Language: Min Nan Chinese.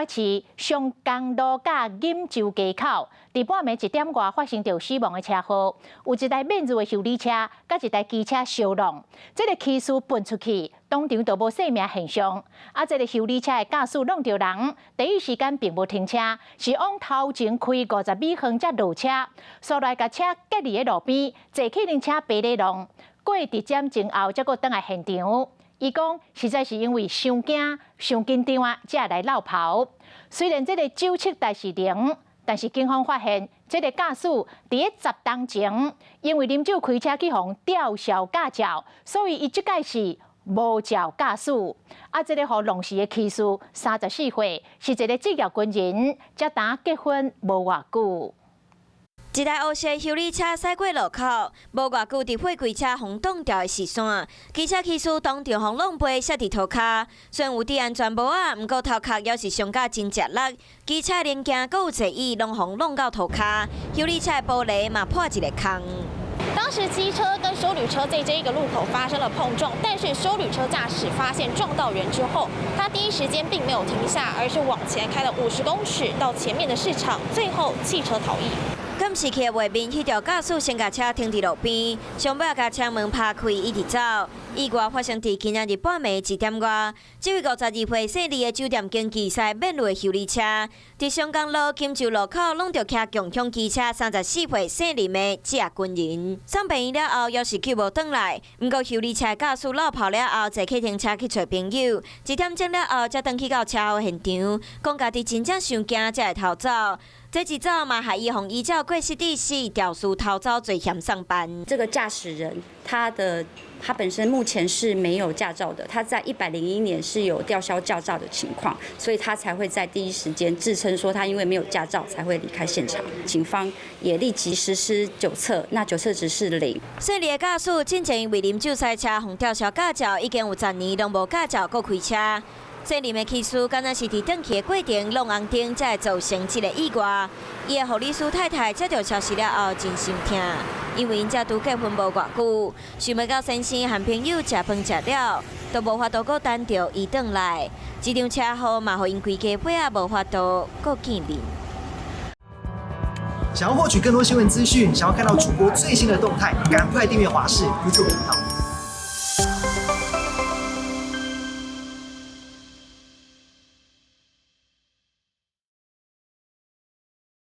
北市松江路佮錦州街口，佇半暝1點外發生著死亡的車禍，有一台免入的休旅車，佮一台機車相挵，這个起事噴出去，當場就無性命現象。啊，這个休旅車的駕駛挵著人，第一時間並無停車，是往頭前開50米遠才落車，煞來共車隔佇咧路邊，坐客運車爬咧弄，過直針前後，才閣轉來現場。伊講實在是因為傷驚、傷緊張啊，才來落跑。雖然這个酒測值是零，但是警方發現這个駕駛佇咧10冬前，因為啉酒開車去予吊銷駕照，所以伊這擺是無照駕駛。啊，這个予弄死的騎士34歲，是一個職業軍人，才剛結婚無偌久。一台烏色休旅車駛過路口，無偌久，佇貨櫃車予擋著的視線，機車騎士當場予挵飛，摔佇塗跤。雖然有戴安全帽仔，毋過頭殼猶是傷甲真食力。機車零件閣有座椅攏予挵到塗跤，休旅車的玻璃嘛破一個空。當時機車跟休旅車在這一個路口發生了碰撞，但是休旅車駕駛發現撞到人之後，他第一時間並沒有停下，而是往前開了50公尺到前面的市場，最後棄車逃逸。監視器畫面，彼條駕駛先共車停佇路邊，上尾共車門拍開，一直走。意外發生佇今仔日半暝1點外，這位52歲姓李的酒店經紀駛免路的休旅車，佇松江路錦州路口挵著騎共享機車34歲姓林的職業軍人，送病院了後，猶是救無轉來。毋過休旅車駕駛落跑了後，坐客停車去揣朋友，1點鐘了後才轉去到車禍現場，講家己真正傷驚才會逃走。這一走嘛，害伊予依照過失致死肇事逃走罪嫌送辦。這個駕駛人，他本身目前是沒有駕照的，他在101年是有吊銷駕照的情況，所以他才會在第一時間自稱說他因為沒有駕照才會離開現場。警方也立即實施酒測，那酒測值是0。姓李的駕駛進前因為啉酒駛車，予吊銷駕照，已經有10年攏無駕照閣開車。姓林的騎士，敢若是佇轉去的過程挵紅燈，才會造成這个意外。伊的護理師太太接著消息了後，真心疼，因為𪜶才拄結婚無偌久，想欲到先生和朋友食飯食了，都無法度閣等著伊轉來。這場車禍嘛，予𪜶規家伙仔無法度閣見面。想要獲取更多新聞資訊，想要看到主播最新的動態，趕快訂閱華視 YouTube 頻道。